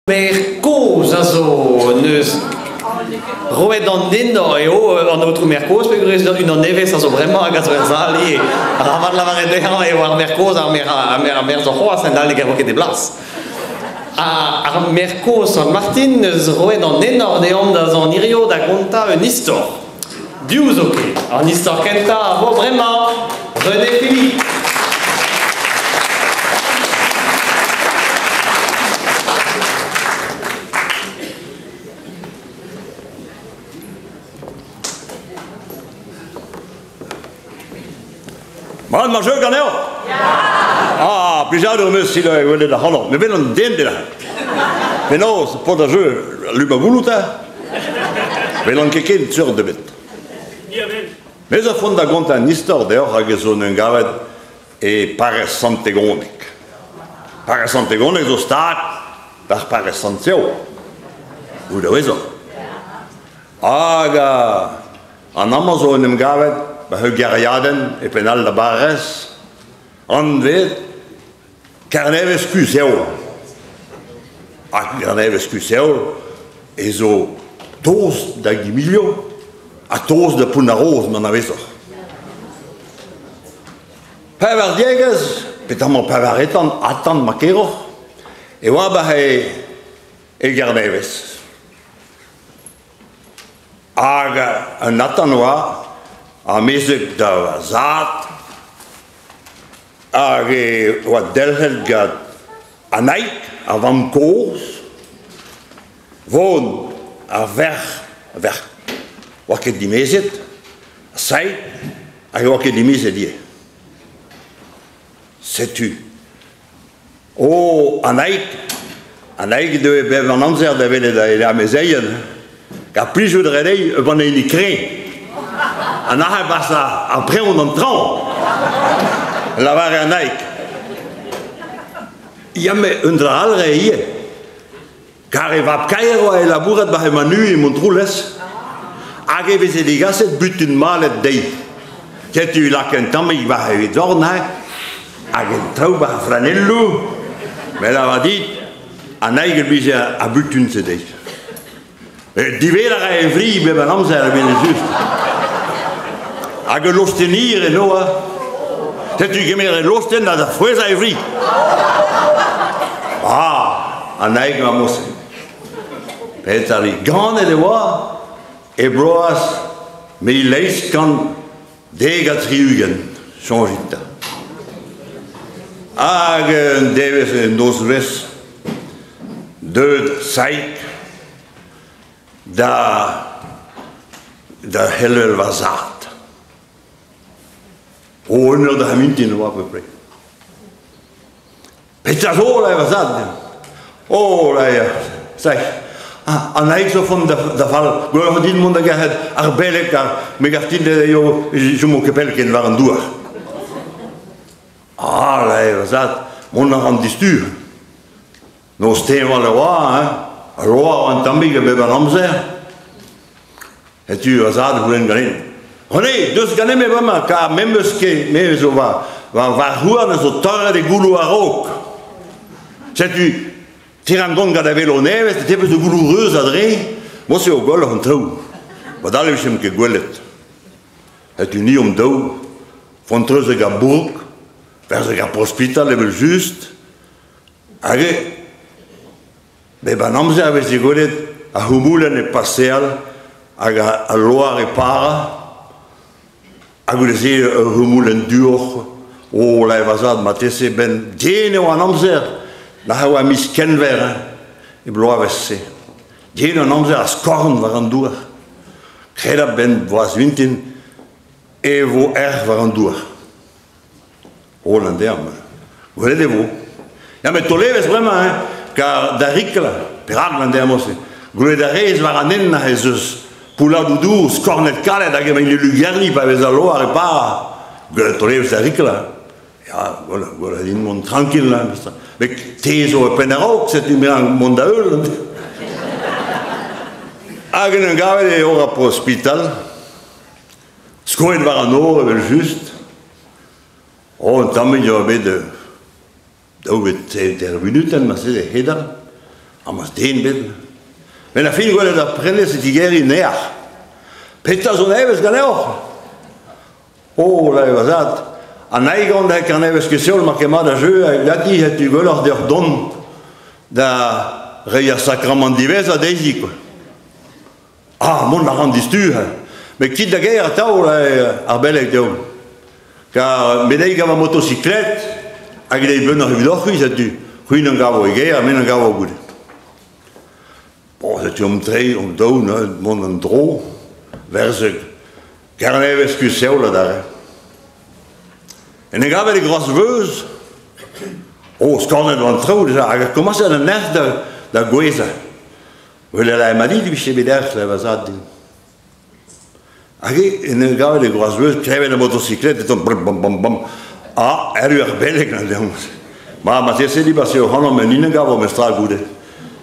Maer kozh a zo neus roet an enor eo an aotrou maer kozh peogwir ez unan nevez a zo bremañ hag a zo er sal ivez. Arabat lavaret dezhañ eo ar maer kozh ar maer ar maer zo c'hoazh en dal ne gavo ket e blas. Ar maer kozh Sant Martin neus roet an enor deomp da zont hirio da gontañ un istor. Div zo ket. An istor kentañ a vo bremañ. René Philippe. Mat ma jeu ganeoc'h? Ah, plijadur am eus selaou gwelet ac'hanoc'h. Me welan den dezhañ. Penaos, paotr a jeu, lub a gouloù 'ta? Welan ket ken seurt ebet. Me zo font da gontañ un istor deoc'h hag ez on en gavet e parrez Sant-Tegoneg. Parrez Sant-Tegoneg zo stag d'ar parrez Sant-Seo. Goût a ouezoc'h. Hag an amañ zo en em gavet ba ur gêriadenn e penn all da barrez, anvet Kernevez Kuzh-Heol. Ha Kernevez Kuzh-Heol e zo tost da Gimilio ha tost da Pount-ar-Roz, ma anavezoc'h. Pevar diegezh, petamant pevar etan, atant ma keroc'h, e oa ba e Gernevez. Hag un atant oa amezeg da va zad hag e oa delc'het gant Anaig, ar vamm-kozh, Von, ar verc'h, verc'h oa ket dimezet, Saig, hag e oa ket dimezet ivez. Setu. Oh, Anaig! Anaig he deue bep an amzer da welet he amezeien. Kar plijout a rae dezhi ur banne hini kreñv. An arc'h e-barzh ar preñv d'an traoñ, lavare Anaig. Ya, met un dra all 'rae ivez. Kar e vab-kaer oa e labourat war he manu e Montroulez hag e veze degaset butun malet dezhi. Setu e laka un tammig war e zorn hein, hag un traoù war ar flanelloù. Me lavar dit, Annaig e vije ar butun-se dezhi. Diwezhañ a rae e vri bep an amzer evel-just. Hag ul lostenn hir eno ha. Setu kemer e lostenn ha da fouezhañ e vri. Ah, Annaig ma mose. Petra ri? Ganet e oa e bloaz 1870, soñjit 'ta. Hag un devezh, un nozvezh, deuet Saig da da c'helvel va zad. O, un eur da mintin oa à peu près. Petra zo, la va zad? Oh, la ya, Saig. An aeg zo font da fall. Gwelloc'h din mont da gerc'hat ar beleg, ha me gav din eo chomo ket pell ken war an douar. Ah, la va zad, mont a ran distur. Noz teñval e oa, hein, al loar un tammig a bep an amzer. Setu va zad a c'houlenn ganin. René, deus ganin-me bremañ, kar me 'm eus ket, me zo va, va varc'h-houarn a zo torret e gouloù a-raok. Setu, tiran gont gant a velo nevez, te peus o gouloù reuz adre, mod-se eo gwelloc'h an traoù. Padal e vijemp ket gwelet. Setu ni omp daou, Fontreuzeg ar bourk, Perzeg ar prospital evel-just, Hag bep an amzer e veze gwelet ar c'houmoulenn e paseal hag al loar e parañ ha goude-se ur c'houmoulenn duoc'h o la va zad marteze 'benn yen eo an amzer nac'h e oa miz Kenver hein, e bloavezh-se. Yen an amzer a skorn war an douar. Kredabl 'benn bloaz vintin e vo erc'h war an douar. Roll an derm. Gwelet e vo. Ya met taol evezh bremañ, hein, kar da rikl, perak an derm-se? Gwelet a rez war an hent ez eus poulladoù dour skornet kalet hag emaint e lugerniñ pa vez al loar e parañ. Gwelet taol evezh da rikl. Ya, gwell, gwell din mont tranquil. Hein, met te zo e penn a-raok, setu me mont da heul. Hag en em gavet eo ar ospital. Skoet war an nor evel-just. Oh, un tammig a oa bet daou bet teir munutenn marteze hedall. Ha 'm eus den ebet. Met ar fin gwelet ar prenestr e tigeriñ nec'h. Petra zo nevez ganeoc'h? Oh, lâret va zad, an aigont hag an nevez ket seul mar ket mat a jeu hag ganti setu gwelloc'h deoc'h dont da reiñ ar sakramant diwezhañ dezhi quoi. Ah, mont a ran diouzhtu, met kit da gêr atav, ar beleg deomp. Kar me dei gant ma motosiklet hag dei beunoc'h evidoc'h-c'hwi, setu c'hwi n'en gavo e gêr ha me n'en gavo goude. Bon, setu omp tre, omp daou neuze, mont en dro, verzeg Kernevez Kuzh-Heol adarre. En e gavet e Groaz-Veuz, oh, skornet oa an traoù deja, hag a komañse an erc'h da, da gouezhañ. Gwelet a emañ dit e vije bet erc'h, va zad din. Hag en em gavet e Groaz-Veuz, klevet ar motosiklet, e tont bam bam bam bam. Ah, erru ar beleg na deomp. Ma, ma te di parce ac'hanomp en hini gavo mestra goude.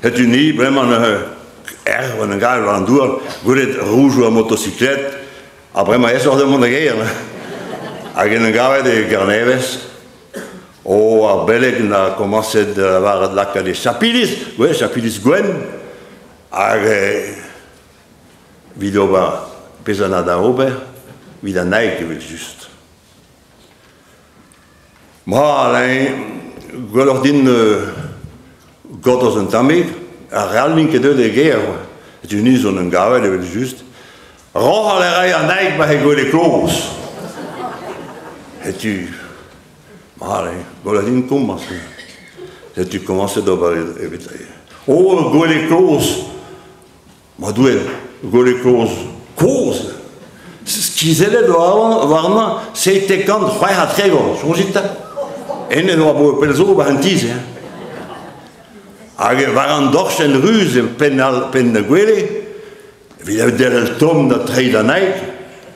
Setu ni bremañ neuze erv en gav war an douar, gwelet roujoù ar motosiklet, ha bremañ aesoc'h da mont da gêr. Hag en em gavet e Kernevez. Oh, ar beleg na komañset da lavaret lakaat e chapiliz, ouais, chapiliz gwenn, hag evit ober pezh a na da ober, evit an aeg evel-just. Ma, Alain, gwelloc'h din gortoz un tammig, ar re all n'int ket deuet e gêr. Setu ni zo en em gavet evel-just. Roc'hal e rae an aeg war he gwele kloz. Setu, ma, Alain, gwelloc'h din komañs. Setu komañset d'ober evit... Oh, gwele kloz! Ma Doue, gwele kozh, kozh! Skizellet oa warnañ 760, soñjit 'ta! Hennezh oa abaoe pell zo war an ti-se. Hag war an dorchenn ruz e penn all penn da gwele, evit derc'hel tomm da treiñ d'an aeg,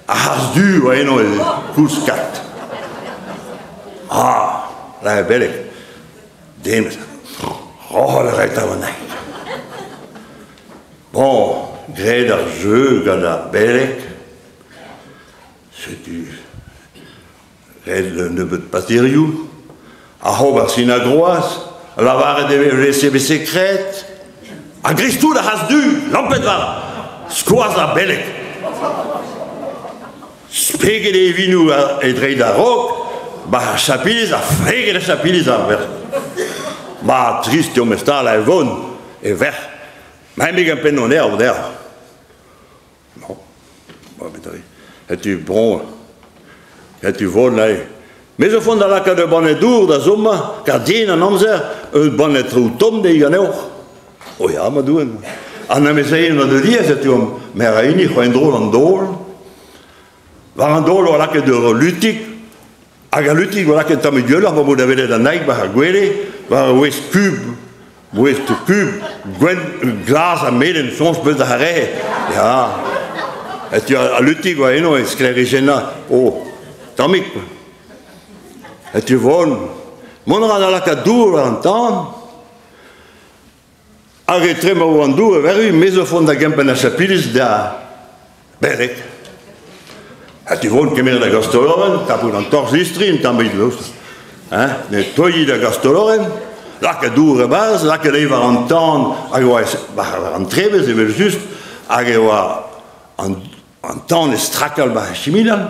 ar c'hazh du oa eno e kouskat. Ah, lâret beleg, den, roc'hal a rae 'ta an aeg. Bon, graet ar jeu gant ar beleg, setu ret un nebeud paterioù, a ober sin ar groaz, lavaret e veze sekred, ha dreist-tout ar c'hazh du, lampet war skoaz ar beleg. Speget e vinoù e dreid a-raok, ba ar chapiliz ha freget ar chapiliz ar verc'h. Ma trist eo mestal a von e verc'h. Ma emañ gant penn an erv dezhañ. Non. Ba petra Setu bon. Setu von aze. Me zo font da lakaat ur banne dour da zommañ, kar din an amzer, ur banne traoù tomm dezhi ganeoc'h. O ya, ma doue. An amezeien a deu diaes, setu mer a hini c'hoant en-dro d'an daol. War an daol oa lakaet ur lutig, hag al lutig oa lakaet tammig gwelloc'h ma vo da welet an naig war ar gwele, war ur wezh kub, wezh kub, gwenn, glas ha melen, soñj 'peus da re. Ya. Setu al lutig oa eno e sklêrijennañ o tammig. Setu vont. Mont a ra da lakaat dour war an tan. Hag etre ma oa an dour e verru, me zo font da gempenn ar chapiliz da Bereg. Ha tu vont kemer da gastolorenn, tapout an torzh-listri un tammig laosk. Hein, ne toilhi da gastolorenn, lakaat dour e-barzh, lakaat eo war an tan hag e oa war an trebez evel-just, hag e oa an, an tan e strakal war ar chiminal.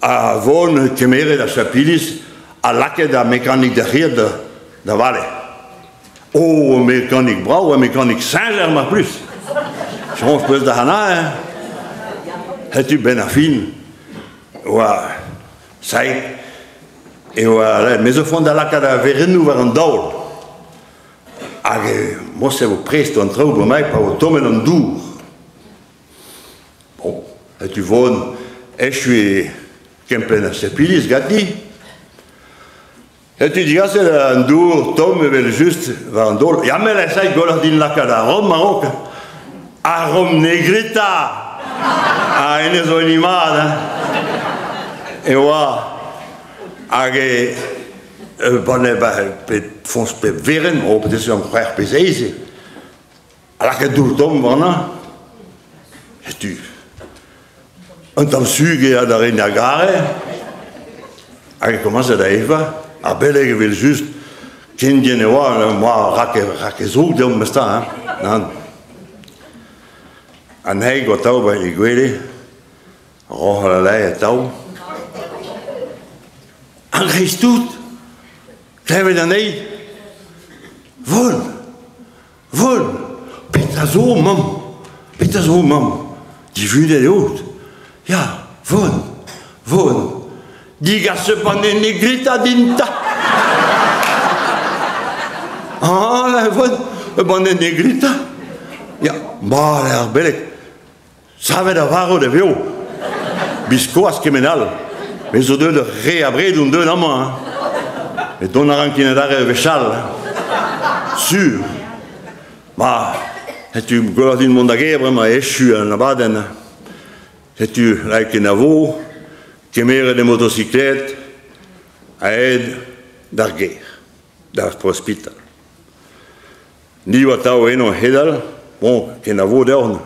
A von kemeret ar chapiliz ha lakaet ar mekanik da c'hir da, da vale. Oh, un mekanik brav, un mekanik siñjer mar plij. Soñj 'peus da hanañ, hein? Setu benn ar fin oa Saig e oa me zo font da lakaat ar werennoù war an daol. Hag morse e vo prest an traoù bremaik pa vo tommet an dour. Bon, setu von echu e kempenn ar sepiliz ganti. Setu digaset an dour tomm evel-just war an daol. Ya, met essaye gwelloc'h din lakaat ar rom a-raok. Ar rom negrita! Ha hennezh zo hini mat, hein. E oa hag e banne ba pet foñs pep verenn, oh, peut-être an c'hwec'h pe seizh. Ha lakaet dour tomm warnañ, setu un tamm sug eo da reiñ ar gare, hag e komañse da evañ, ar beleg evel-just, Ken yen e oa, moa rak rak e zroug deomp memes tra, hein. Nann. An heg oa atav ba e gwele, roc'hal a lae atav. A-greiz-tout, klevet anezhi, Von! Von! Petra zo, mamm? Petra zo, mamm? Divunet eo out? Ya, Von! Von! Digas an ene grita din 'ta! Ah, Von! An ene grita! Ya, mat eo ar beleg. Savet a varv da vev. Biskoazh kement all. Me zo deuet ur re abred on deuet amañ. Hein. Met dont a rankin adarre ur wech all. Hein. Sur. Ma, setu gwelloc'h din mont da gêr bremañ, echu an abadenn. Setu lakaet kenavo, kemeret e motosiklet, aet d'ar gêr, d'ar ospital. Ni oa atav eno a-hedall, bon, kenavo deoc'h.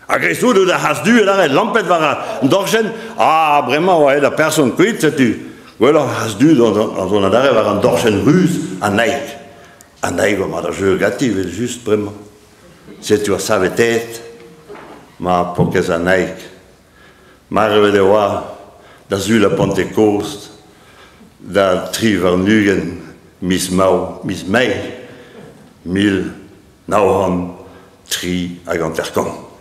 A-greiz-tout eo da c'has du adarre, lampet war an dorchenn, ha bremañ oa aet ar person kuit, setu. Gwelloc'h c'has du dont adarre war an dorchenn ruz, Annaig. Annaig oa mat ar jeu ganti evel-just bremañ. Setu ar saveteet, ma paourkaezh Annaig. Marvet e oa da Sul ar Pantekost da 23 miz miz Mae 1953.